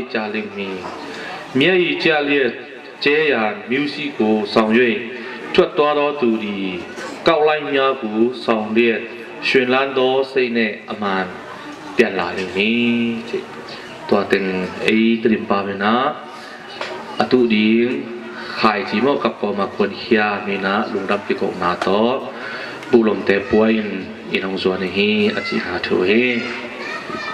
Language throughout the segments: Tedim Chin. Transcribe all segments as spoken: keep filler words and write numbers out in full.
加令你，米以加列这样မျိုး西古上月，出多多土地，高来亚古上列，选兰多谁呢？阿曼，变拉令你。Tua teng ei tedim pa mena a tuh ding khai ci mawh kap kawma kuankhia mina lungdam kikokna tawh buhlomte pua in i nong zuan hi a cihna thu hi.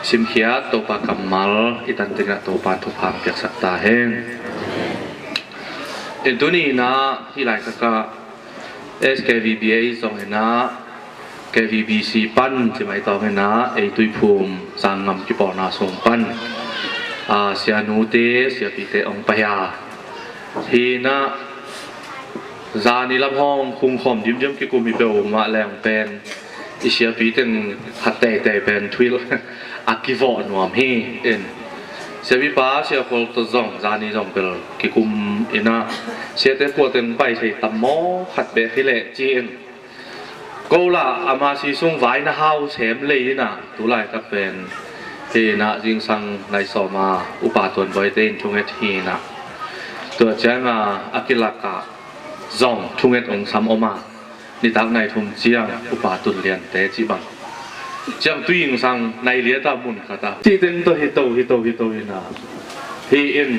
Simkhiat Topa kammal i tantinah Topa thupha piaksak ta hen. In tuni inah hih laitakah S K V B A zong inah K V B C pan ci mai tawng inah ei tuiphum sang ngam kipawlna sung pan, a, sianute siapite ong pai a, hi inah zani lam hong khungkhawm dimdiam kikum hi peuhmah leng pen i siapi teng khat teitei pen thuil a kivawh nuam hi. In siapipa siakhual tawh zong zani zong bel kikum inah siate kua teng pai thei tam maw khat bek hi leh ci-in ko lah a masi sung vai na hau sem lei inah tulaitak pen hi inah zingsang nai sawma upa tuanbawite in thunget hi inah tua cianga a kilakah zong thunget ong sam om a, nitak nai thum ciang upa tunliante cih bang ciang tui ingsang nai liata mun khata cih teng tawh hito hito hito inah hi in,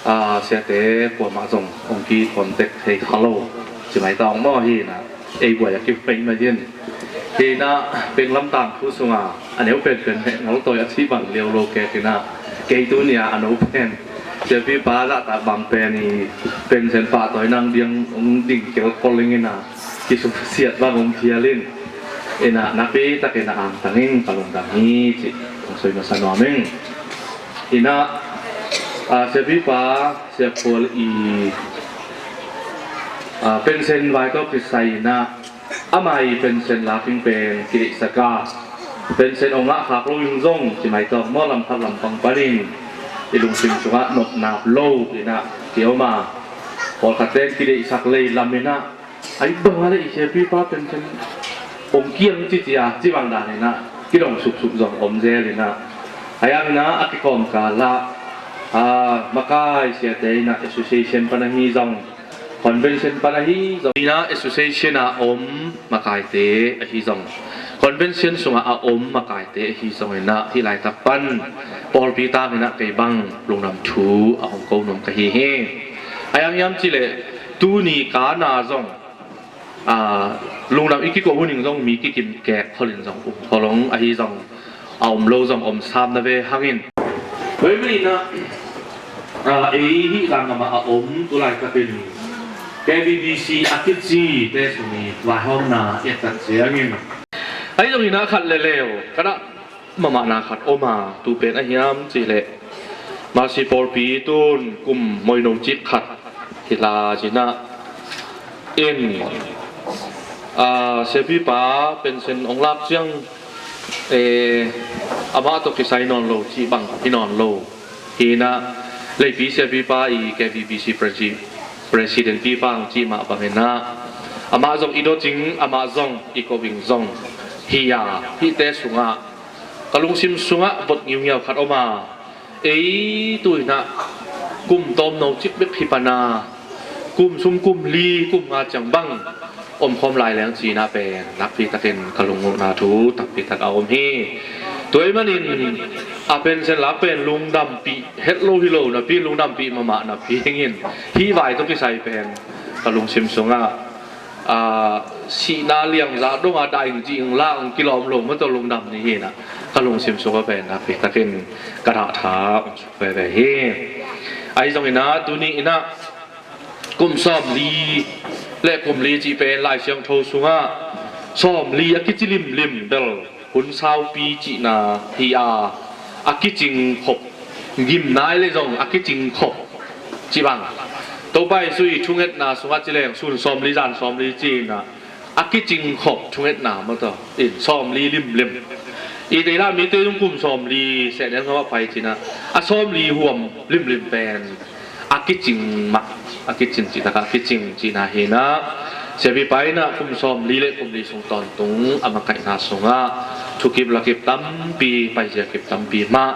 a, siate kuamah zong ong ki contact thei kha lo ci mai ta ong maw hi inah ei buai a kip pei mai din. Hi inah penglam tangthu sunga a neu penpen heh ngaltawi a cih bang liau lo kek inah kei tunia a no pen siapipa zahtak bang pen i pensen pahtawi nang diang ong ding kelkol ing inah kisumsiat bang ong phial in inah nakpi takin a angtang in ka lungdam hi cih ong soi masa nuam ing. Inah, a, siapipa siakhual i, a, pensen vai tawh kisai inah ama i pensen laking pen kideihsak a, pensen ong ngah khak lo in zong ci mai tawh maw lam khat lampang panin i lungsim sungah nopnak lo inah kiom a, pawlkhatte in kideihsak lei lam inah ai banga le i siapipa pensen ong kiang cicia ci bang dan inah kidong suksuk zong om zel inah ai ang inah a kikawm kalah, a, makai siate inah association pan ahi zong convention pan ahi zong inah association a om makaite ahi zong convention sungah a om makaite ahi zong inah hih laitak pan pawlpi tang inah kei bang lungdam thu a hong ko nuam ka hi hi. Ai ang hiam cih leh tuni kana zong, a, lungdam i kiko huning zong mi kikim kek kholin zong um kholong ahi zong a om lo zong om sam na ve hangin. Hoi mah inah, a, ei hih zangam ah a om tulai takin K B B C a kici te sung i vaihawmna i a tat ciangin ahi zong inah khat le leu ka dah mahmahna khat om a, tu pen a hiam cih leh Masi pawlpi tun kum moino cik khat hi la cinah in, a, siapipa pensen ong lak ciang, e, amah tawh kisai nawn lo cih bang hi nawn lo hi inah leipi siapipa i K B B C presi-, president pipa ang cih mah bang inah amah zong i dawcing amah zong i kobing zong hi a, hihte sungah ka lungsim sungah bot ngiungiau khat om a, ei tu inah kum tawmno cik bek hi pana kum sum kum li kum nga ciang bang omkhawm lai leng cinah pen nakpi takin ka lungmuhna thu takpi tak a om hi. Tua ahih manin a pensen lak pen lungdampih het lo hi lo napi lungdampih mahmah napi hingin hih vai tawh kisai pen ka lungsim sungah, a, sihna liangza donga daing cih ing la ong kilawm lo mawtaw lungdam ni hi inah ka lungsim sungah pen nakpi takin ka dahtha ong suk veve hi. Ahi zong inah tuni inah kum sawmli le kum li cih pen Lai Siangtho sungah sawmli a kici limlim bel hun saupi cihna hi a, a kicing khop gimnai le zong a kicing khop cih bang Topa Jesuh i thungetna sungah ci leng sun sawmli zan sawmli ci inah a kicing khop thungetna mawtaw in sawmli limlim i tei la mite zong kum sawmli sehnel ngam a pai cinah a sawmli huam limlim pen a kicing mah, a kicing cih takah a kicing cihna hi inah siapipa inah kum sawmli le kum li sung tawntung a makaihna sungah thukip lakip tampi paizia kip tampi mah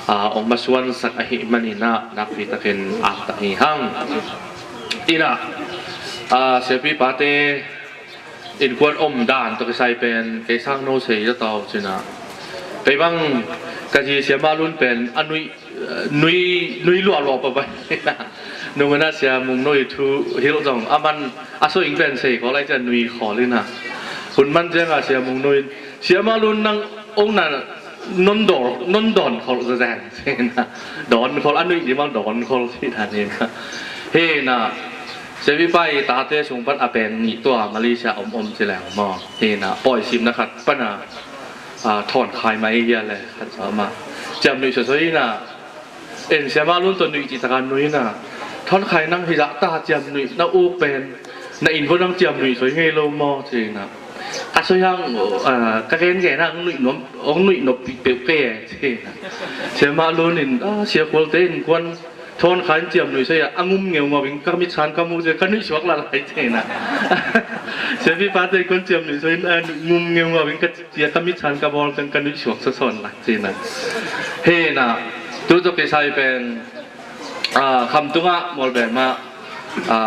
Aa, ong masuansak ahih manin ah nakpi takin aktak hi hang. Inah, aa, siapi pate innkuan om dan tawh kisai pen kei sang no sei zatau cinah. Kei bang ka zi Sia Mah Lun pen a nuih, nuih, nuih luahluah papai. Nunginah Sia Mung No i thu hilh zong a man a so ing pen sei khawl ai ciah nuih khawl inah. Hun man ciangah Sia Mung No in Sia Mah Lun nang ong na non dawn, non dawn khol zazeng. Dawn khol a nuih ni mang dawn khol si dan hi na. Hi na, siapi pa i tate sung pan a peng nih tua Malaysia om om ci leng maw. Hi na, pawi simna khat pan a, a, thawn khai mai hia le khat sa ma. Ciam nuih sosoi na. En Sia Mah Lun tawh nuih cih taka nuih na. Thawn khai nang hi zah ta ciam nuih na uk pen. Na inn vo nang ciam nuih soi ngei lo maw ci na. A soi hang, a, ka gen gen hang nuih nuam, ong nuih nuam pih peuh kei e ci na. Sia Mah Lun in, a, sia kualte innkuan thawn khai ciam nuih soi a, a ngum ngeu ngau in ka mit san ka mu ci ka nuih suak la lai ci na. Siapi pate innkuan ciam nuih soi in, a, ngum ngeu ngau in ka ci a ka mit san ka bawl ciang ka nuih suak sasawn lai ci na. Hi na, tu tawh kisai pen, a, Khamtung ah Mawlbem ah, a,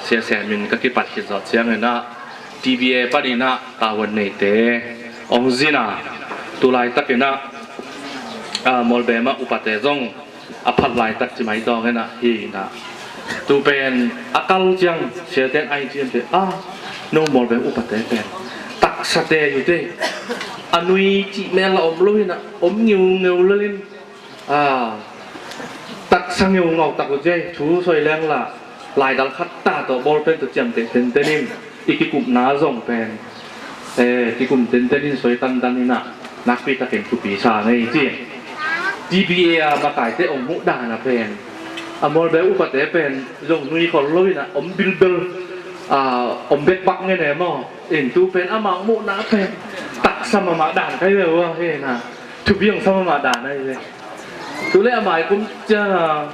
Sia Sem in ka kipat khit zawh ciangin ah T B A panin ah tavuan neite ong zin a, tu laitakin ah, a, Mawlbem ah upate zong a phat laitak ci mai dawngin ah hi na. Tu pen a kal ciang siate in ai ciamte, a, no Mawlbem upate pen taksate hi te, a nuih cih mel la om lo hi na, om ngeungeu lel in, a, taksa ngeu ngau tak uh ci, thu soi leng la, laidal khat ta tawh bawlpen tawh ciamteh tenten in i kikupna zong pen, e, kikum tenten in soi tantan in ah nakpi takin thupi sa ngei ci. T B A a makaite ong muh dan a pen, a Mawlbem upate pen zong nuih khol lo in ah om bilbel, a, om bekbak ngen e maw. In tu pen amah muhna pen taksa mahmah dan kai ve ua hi na. Thupi ong sa mahmah dan ahi ve. Tu le a mai kum ciang a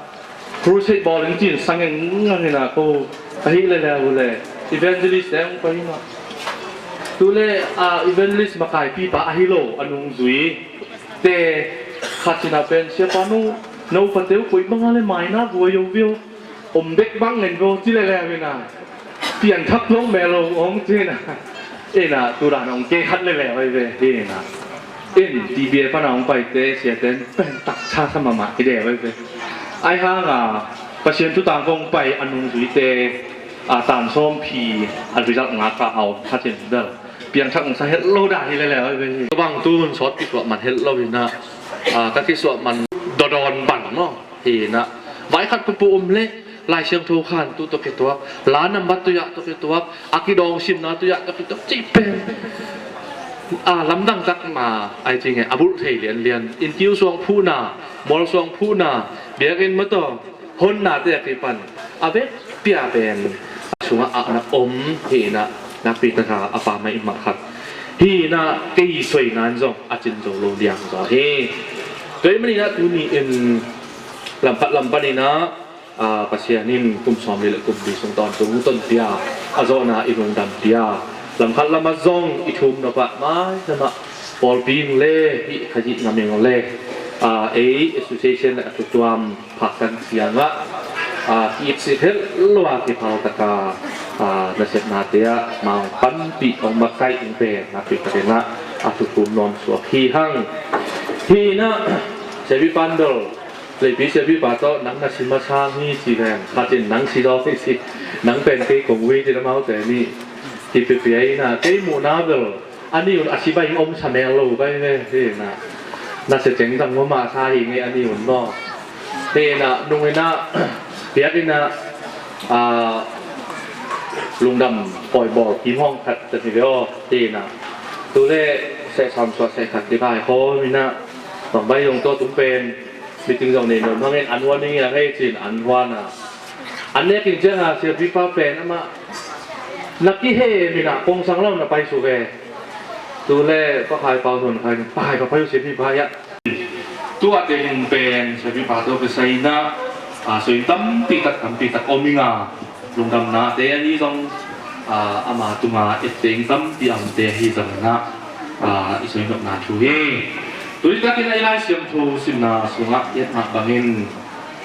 crusade bawl in cin sang eng ngang in a ko ahi le le uh le evangelist te ong pai ma. Tu le, a, evangelist makaipipa ahi lo a nungzui te khat in a pen siapa no, no upate uh koi bang a le maina guai o vio. Om bek bang ngen vo ci le le uh in a. Pianthak lawng mel lo ong ci na. Ina, tu dan ong ke khat le le vai ve, ina. In, T B A pana ong pai te, sia ten, pen taksa sa mama, i de vai ve. Ai hang a, Pasian tu tang kong pai, a nungzui te, a, tan sawm phi, a, result nga ka au, kha cin dal. Piangthak ong sa het lo dan hi le le vai ve. Bang tu hun sawt kisuah man het lo ina. A, ka kisuah man dodon ban maw. Hi na, vai khat pupu um le, Lai Siangtho khan tu tawh kituak, la nambat tu yah tawh kituak, a kidawng simna tu yah tawh kituak, cih pen. A, lamdang tak ma, ai cih nge, a bulh thei lianlian, innkiu suang phuhna, mual suang phuhna, biakinn mataw, honna te a kipan, a vek pia pen, sungah a na om, hi na, nakpi taka, a pa mai mah khat. Hi na, kei soi nan zong, a cin zo lo diang zaw hi. Tua i manin ah tuni in, Lamkhat lam panin ah, a, Pasian in kum sawm li le kum li sung tawntung tonpia, a zawhna i lungdampia. Lamkhat lam ah zong i thum nopah mai lamah pawlpi ing le, hih Khazih ngam ing le, a, ei association le a tutuam phaktan ciangah, a, ki-ipsik het lo a kiphaltaka, a, nasepnate ah mang panpih ong makaih ing pen nakpi takin ah a tuthum nuam suak hi hang. Hi na, Sebi Pandol, Leipi siapipa tawh nang na si masa hi ci veng, khatin nang si zaw hi si, nang pen kei kong ui ci na maute nih. Kipipia ina kei muhna bel a ni un a si bai om sa mel lo bai ve hi na. Na sia ceng dang mama sa hi ngei a ni un maw. Hi na nung ina piak ina, a, lungdam pawi bawl kim hong khat ta hi ve aw hi na. Tu le seh sam suah seh khat ti kai khawm ina bang bai zong tua tung pen. Meeting zong nei nuam hangin an huan ing a ngei cin an huan a. An nek in ciang a siapipa pen amah na kihe min a kong sang lo na pai su ve. Tu le pa khai pau zon khai pa khai pa pai siapipa ya. Tu a te hing pen siapipa tu kisai na, a, soi tampi tak tampi tak om ing a. Lungdamnate ahi zong, a, ama tunga etteng tampi a omte ahi zongin ah, a, i soi nopna thu hi. Tui takin a i Lai Siangtho simna sungah i et mah bangin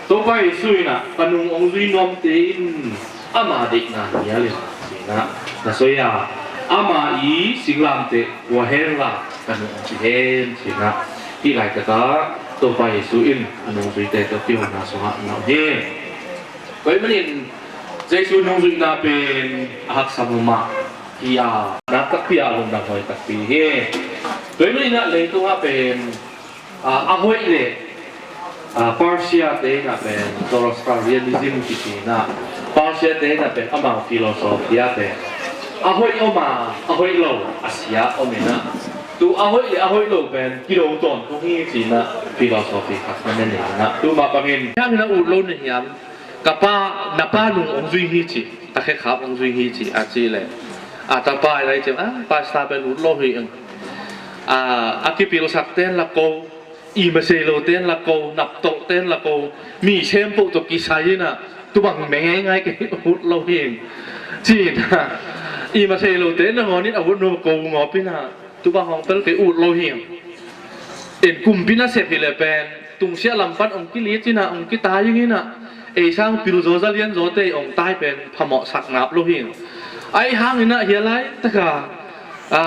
Topa Jesu in ah ka nung hong zui nuamte in ama deihna nial in ci-in ah na soi a, ama i singlamteh pua henla ka nung hong ci hen ci-in ah hih laitakah Topa Jesu in a nungzuite tawh kihona sungah na om hi. Tua ahih manin Jesu nungzuihna pen a haksa mahmah hi a, nak takpi a lungdam huai takpi hi. Tua ahih manin ah leitungah pen a, a hoih le a, Persia te in ah pen Zoroastrianism kici in ah, Persia te in ah pen amau philosophy ah pen a hoih om a, a hoih lo a sia om in ah, tu a hoih le a hoih lo pen kido tawntung hi ci-in ah philosophy khat na ne in ah, tu mah bangin hiam in ah ut lo na hiam, ka pa, na pa nung hong zui hi ci, ta khekhap hong zui hi ci a cih leh a tapa i lai ciam a, pastor pen ut lo hi eng. A, a kipilsak ten la ko, i masei lo ten la ko, naptolh ten la ko, mi sempoh tawh kisai in ah, tu bang meng ngaingai kei, ut lo hi eng. Ci in ah, i masei lo ten nangawn in a ut nuam ko ngawp in ah, tu bang hong pel kei, ut lo hi eng. In kumpi nasep hi le pen tungsiah lam pan hong kilit in ah, hong kitai in ah, ei sang pilzaw zalianzawte hong tai pen phamawhsak nap lo hi eng. Ahi hangin ah hia laitakah a,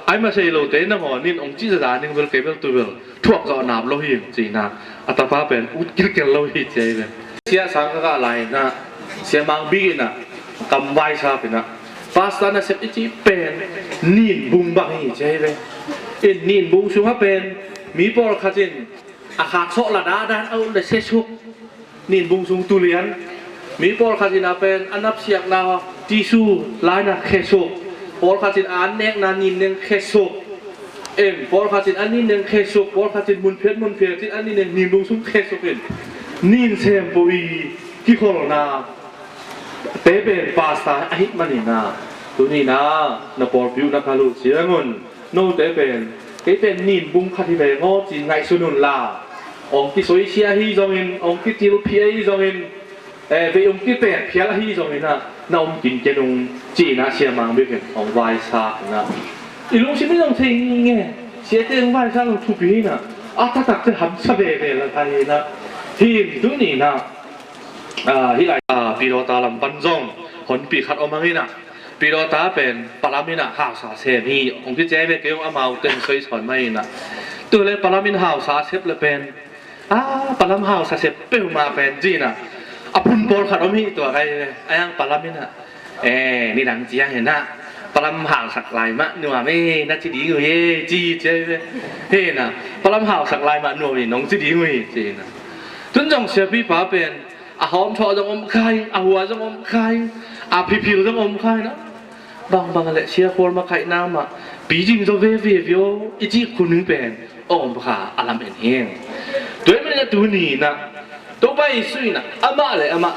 ai masei lote nangawn in hong cih zaza ning bel kei bel tu bel thuak zawh nap lo hi eng ci in ah, a tapa pen ut kilkel lo hi ci ahi ve. Sia sang ka kah lai in ah, Sia Mang Bik in ah kam vaisap in ah, pastor nasep i cih pen ninbung bang hi ci ahi ve. In ninbung sungah pen mi pawlkhat in a khaksawh la dahdah a ut le siasuk, ninbung sung tulian. Mi pawlkhat in a pen a napsiakna tisu laina khesuk, pawlkhat in a annekna ninneng khesuk. Em, pawlkhat in a ninneng khesuk, pawlkhat in munphiat munphiat in a ninneng ninbung sung khesuk in, nin sempoh i kikholna te pen pastor ahih manin ah, tuni in ah na pawlpi uh na kal uh ciangun, note pen, kei pen ninbung khat hi ve ngaw ci ngaihsun un la, hong kisoisia hi zongin, hong kitilphih ahi zongin, eh, vei hong kipek phial ahi zongin ah na om kinken ung ci in ah Sia Mang Bik in hong vaisak in ah, i lungsim in hong thei nge, siate hong vaisak hong thupi hi in ah, a taktak te hamsa veve la thei hi in ah, hi in tuni in ah, a, hih lai, a, Pidawta lam pan zong honpi khat om hang in ah, Pidawta pen Palam in ah hausa sem hi hong kici ve, kei hong amau ten soi sawn mah in ah. Tu le Palam in hausa sep le pen, a, Palam hausa sep peuhmah pen ci in ah, a phun pawlkhat om hi tua kai ve, a yang Palam in ah, e, nidang ciang hi in ah, Palam hausak lai mah nuam e, na ci ding uh hi ci ci ahi ve. Hi in ah, Palam hausak lai mah nuam hi nong ci ding uh hi ci in ah. Tun zong siapipa pen a hawmthawh zong om kha hi, a hua zong om kha hi, a phiphil zong om kha hi in ah, bangbang le sia khual makhaihna mah picing zaw veve vio i cih khun pen om kha a lam en hi. Tua ahih manin ah tuni in ah Topa Jesu in ah amah le amah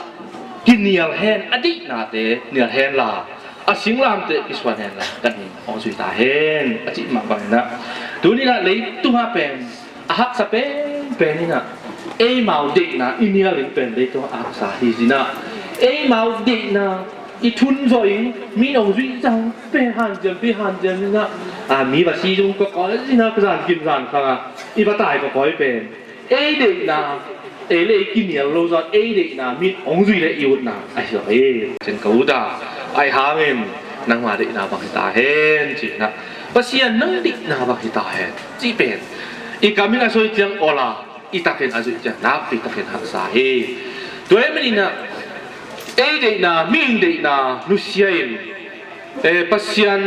kinial hen, a deihnate nial hen la, a singlamteh kisuan hen la, kan in hong zui ta hen a cih mah bangin ah, tuni in ah leitungah pen a haksa penpen in ah, eimau deihna i nial in pen leitungah a haksa hi zin ah, eimau deihna i thun zawh in, mi in hong zuih zang pen hanciampi hanciam zin ah, a, mi va si zung kawkawi zin ah, ka zan kim zan khang ah i va tai kawkawi pen ei deihna, ei le ei kinial lo zaw, ei deihna mi in hong zui le i utna ahi zaw hi. Cin ka ut a, ahi hangin nangma deihna bang hi ta hen ci in ah, Pasian nang deihna bang hi ta hen cih pen i kam in a soi ciang awl a, i takin a zuih ciang nakpi takin haksa hi. Tua ahih manin ah ei deihna, mi in deihna nusia in, e, Pasian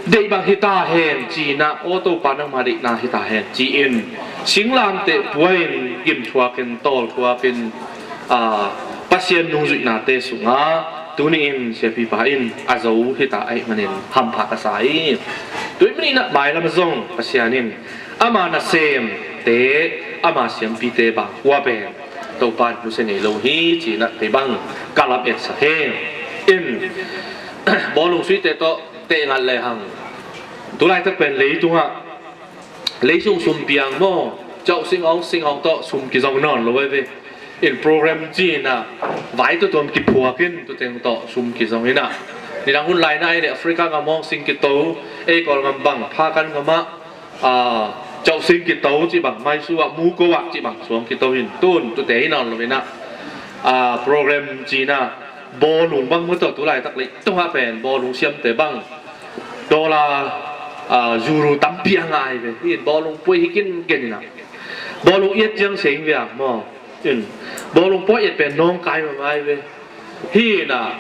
deih bang hi ta hen ci in ah, aw Topa nangma deihna hi ta hen ci-in singlamteh pua in, gimthuak in, tawlthuak in, a, Pasian nungzuihnate sungah tuni in siapipa in a zo hi ta ahih manin hampha ka sa hi. Tua ahih manin ah mailam ah zong Pasian in ama nasemte, ama siampite bang khua pen Topa in nusia ngei lo hi ci in ah kei bang ka lam etsak hi. In, bawlung suite tawh teh ngat lehang, tu laitak pen leitungah leisung sum piang maw, cauh sing awng sing awng tawh sum kizong nawn lo ve. In program ci in ah vai tuatuam kiphuak in tuteng tawh sum kizong in ah, nidang hun lai na ei le Africa ngam awng sing kito, ei Kawlngam bang pha kan ngam ah, a, Cauhsing kito cih bang, Maisu ah, Muko ah cih bang suang kito hi in, tun tute hi nawn lo in ah, a, program ci in ah, bawlung bang maw, tu laitak leitungah pen bawlung siamte bang dollar, a, euro tampi a ngah hi ve. Hi in, bawlung puai hi kinken in ah, bawlung i et ciang seng ve a maw. In, bawlung puai et pen nawngkai mahmah hi ve. Hi in ah,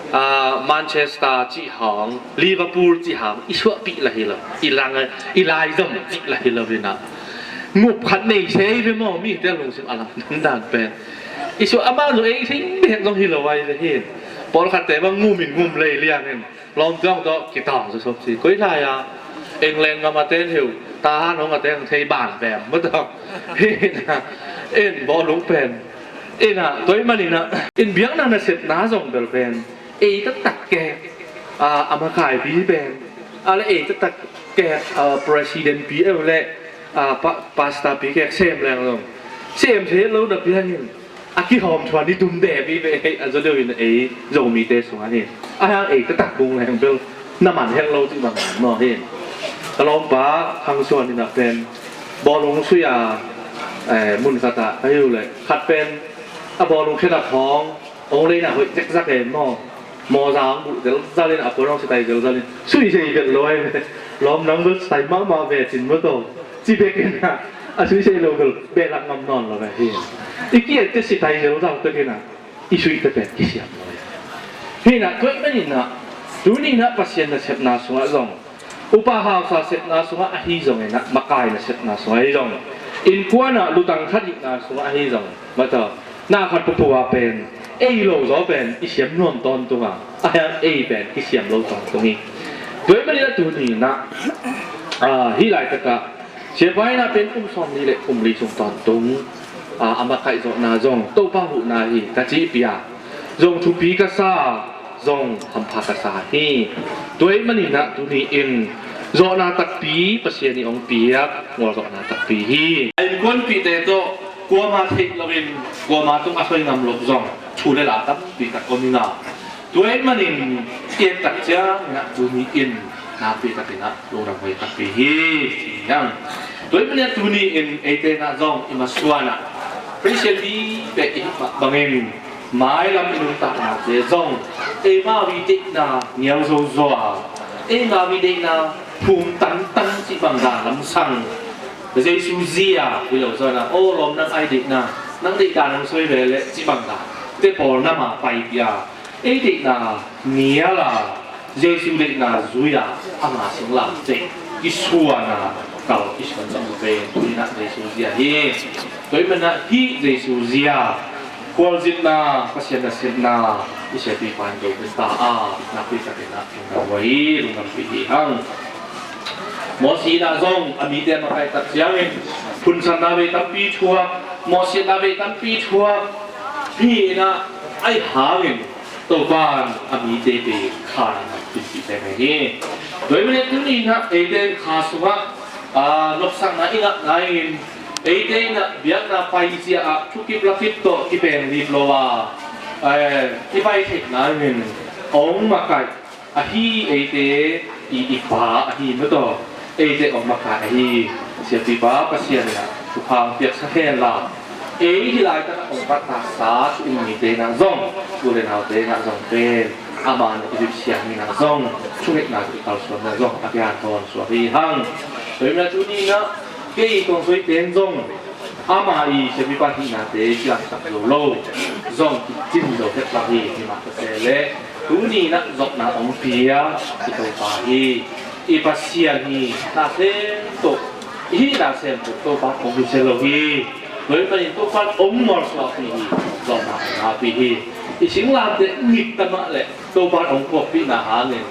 a, Manchester cih hang, Liverpool cih hang i suahpih lah hi lo, i lang, i laizom cih lah hi lo in ah, ngup khat nei se hi ve maw, mite lungsim a lam dandan pen. I suah, amah zong ei sing bek zong hi lo ahi ve. Hi in, pawlkhatte bang ngum in ngum lei liang in, lawmte hong tawh kitawng sawsawp ci. Koi lai-a England gam a ten hi uh, Tahan hong a ten thei ban vem maw tawh. Hi in ah, in, bawlung pen, in ah, tua ahih manin ah, in, biakna nasepna zong bel pen ei taktak kek, a, a makaipi pen, a, le ei taktak kek, a, president pi eu le, a, pa-, pastor pi kek sem leng zong sem thei lo napi hangin, a kihawm thuan i tum dep hi ve. Hei, a zaw deuh in ei Zomite sungah hi. A hang ei taktak kung leng bel na man het lo cih bang maw hi. Ka lawmpa Khang Suan in ah pen bawlung sui a, eh, mun khat ah ka hi uh leh, khat pen a bawlung khen a khawng hong lei in ah hoih zekzak e maw. Mawza hong buh zelzal in, a puan hong sitai zelzal in, sui sei vet lo ahi ve. Lawm, nang bel sitai mahmah ve cin maw tawh, ci bek in ah, a sui sei lo bel behlap ngam nawn lo ve hi. I ki-et teh sitai zelzal tek in ah, i suihte pen kisiam lo hi. Hi in ah, tua ahih manin ah, tuni in ah Pasian nasepna sungah zong, upa hausa sepna sungah ahi zongin ah, makai nasepna sungah ahi zong, innkuan ah lutang khat hihna sungah ahi zong, maw tawh, na khat pupua pen ei lo zaw pen i siam nuam tawntung a, a hang ei pen kisiam lo tawntung hi. Tua ahih manin ah tuni in ah, a, hih laitak ah siapa in ah pen kum sawmnih le kum li sung tawntung, a, a makaih zawhna zong Topa huhna hi ka cihpih a, zong thupi ka sa, zong hampha ka sa hi. Tua ahih manin ah tuni in zawhna takpi Pasian in hong piak, gualzawhna takpi hi. A innkuanpihte tawh kuama theih loin, kuama tung a soi ngam loh zong thu le la tampi tak om hi a, tua ahih manin i et tak ciangin ah tuni in nakpi takin ah lungdam huai takpi hi, ci hi hang. Tua ahih manin ah tuni in eite in ah zong i masuan ah Khristian vive i hih mah bangin mailam i nuntaknate zong eima i deihna nial zozaw a, eima i deihna phum tangtang cih bang dan lamsang, Jesu zia hi lo zaw in ah, aw lawm, nang ai deihna, nang deih dan hong soi ve leh cih bang dan te pawl nam a paipih a, ei deihna nial a, Jesu deihna zui a, ama singlamteh kisuan a, kal kisuan zong pen tuni in ah Jesu zia hi. Tua ahih manin ah hih Jesu zia, khualzinna, Pasian nasepna i siapipa in do pen ta a, nakpi takin ah lungdam huai hi, lungdampih hi hang. Mawsi in ah zong a mite a makaih tak ciangin phunsanna vei tampi thuak, mawhsiatna vei tampi thuak. Hih in ah, ahih hangin Topa in a mite pen kha in ah pinpih pen hi. Tua ahih manin tuni in ah eite kha sungah, a, nopsakna i ngah nai-in, eite in ah biakna paizia ah thukip lakip tawh kipenlip lo a, eh, i pai theih nai-in hong makaih ahi, eite i, i Pa ahi, maw tawh, eite hong makaih ahi siapipa Pasian in ah thupha hong piaksak hen la, ei hih laitak ah hong pattasa thu um mite in ah zong, u le naute in ah zong pen ama nawh i zui siang in ah zong, thungetna i kalsuanna zong a kianthawn suak hi hang. Tua ahih manin ah tuni in ah kei Tuang Soi Teng zong ama i siapipa hihnate i kilamsak zo lo, zong kicin zo het lam hi, hi mah ka se leh tuni in ah zawhna hong pia i Topa hi, i Pasian hi. Na sem tawh, i hihna sem tawh Topa hong hi se lo hi. Tua ahih manin Topa hong mualsuahpih hi, zawhna hong ngahpih hi. I singlamteh mit ta mah leh Topa hong kuakpihna hangin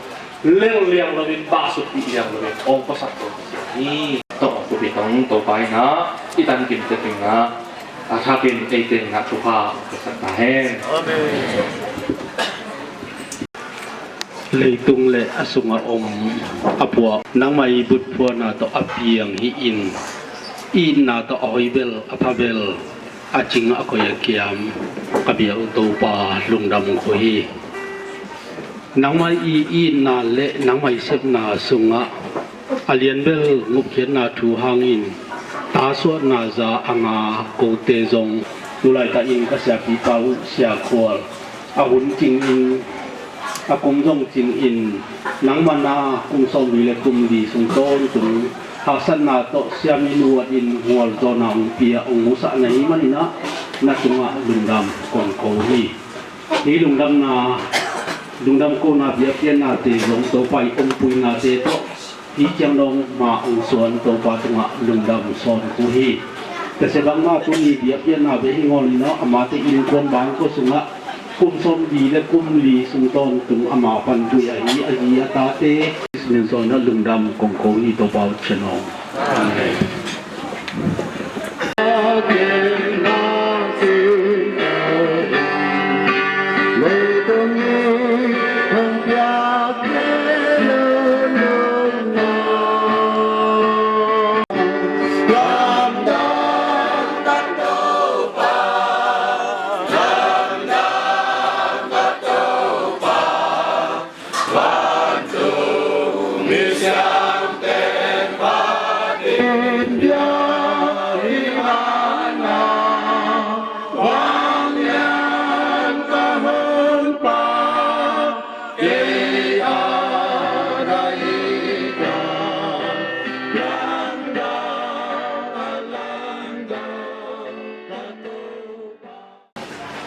lel liang loin, bah sukpih liang loin hong khuasak ko hi. Tawh hong kupi tong Topa in ah i tankim te teng ah a thakin eite in ah thupha hong piaksak ta hen. Amen. Leitung le a sungah om a puak nangmah i butphuana tawh a piang hi in, i itna tawh a hoih bel a pha bel, a cing a koih a kiam ka biak Topa lungdam ko hi. Nangmah i itna le nangmah i sepna sungah A lianbel ngupkhiatna thu hangin tasuahna za a nga kote zong, tu laitakin ka siapipa uh Sia Khual a hun cingin, a kum zong cingin, nangmah na kum sawmli le kum li sung tawntung haksatna tawh siaminu atin Khual zawna hong pia hong musah na hi maninah na tungah lungdam kong ko hi. Hih lungdamna, lungdam kohna biakpiaknate zong Topa i ompuinate tawh hih ciang dong mah hong suan Topa tungah lungdam sawn ko hi. Ka sia bangmah tuni biakpiakna bek hi ngawl inah amate innkuan bangkua sungah kum sawmli le kum li sung tawntung ama panpih ahi a zi a tate min suan inah lungdam kong ko hi Topa uh cianawng. Amen.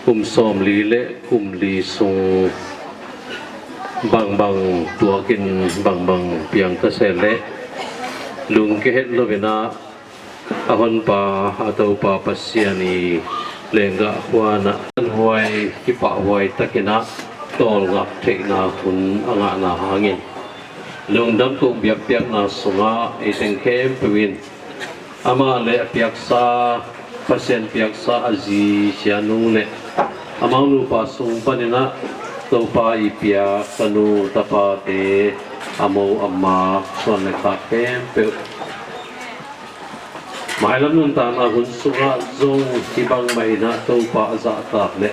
Kum sawmli le kum li sung bangbang tuakin bangbang piang ka seh leh lungkia het lo inah a honpa a Topa Pasian i lenggah huanah huai kipahhuai takinah tawlngak theihna hun a ngahna hangin lungdam kong biakpiakna sungah ei teng khempeuh in amah le a piaksa, Pasian piaksa a zi Sia Nu le amau nupa sung paninah Topa i piak tanu tapate, a mo a mak, suan le khak khempeuh mailam nuntakna hun sungah zong hih bangmah inah Topa a zahtak le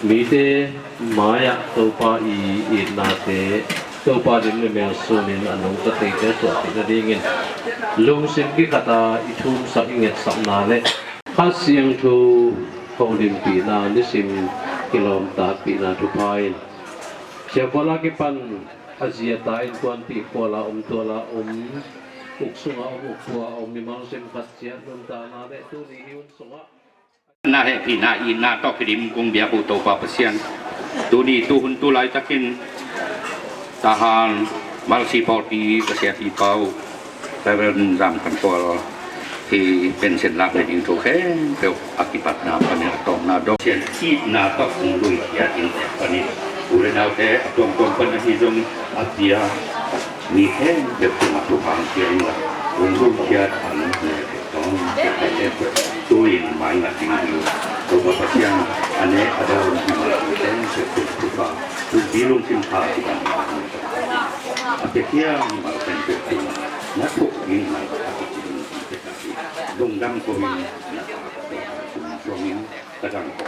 mite mai-ah Topa i itnate Topa dim le mel sunin a nungta teite suahpih nadingin lungsim kikhata i thumsak i ngetsakna le Kha Siangtho holimpihna nisim kilawmtatpihna thupha in Sia Khual a kipan a zi a ta innkuanpih khuala om tuala om, uk sunga om uk tua om, mimal sim khat ciat nuntakna le tuni hih hun sungah na hehpihna itna tawh kidim kong biak uh Topa Pasian, tuni tuhun tu laitakin tahan malsi pawlpi ka siapipa uh Reverend Zam Khan Khual hi pension lak le ding thu khempeuh a kipatna panin a tawpna dong Pasian itna tawh hong luikhiat in panin u le naute a tuamtuam pan ahi zong a pia mi khempeuh tungah thupha hong pia inla hong luikhiat a nung le tawng tu-in mai ngat ding hi. Topa Pasian a ne a dawn hi mal khempeuh tung thupha tung pi lungsim pha hi dan a pia hiam hi mal khempeuh tungah na thuk ding mal a kicing ding pia ka hi. Lungdam ko in na ta ko in ka dang ko.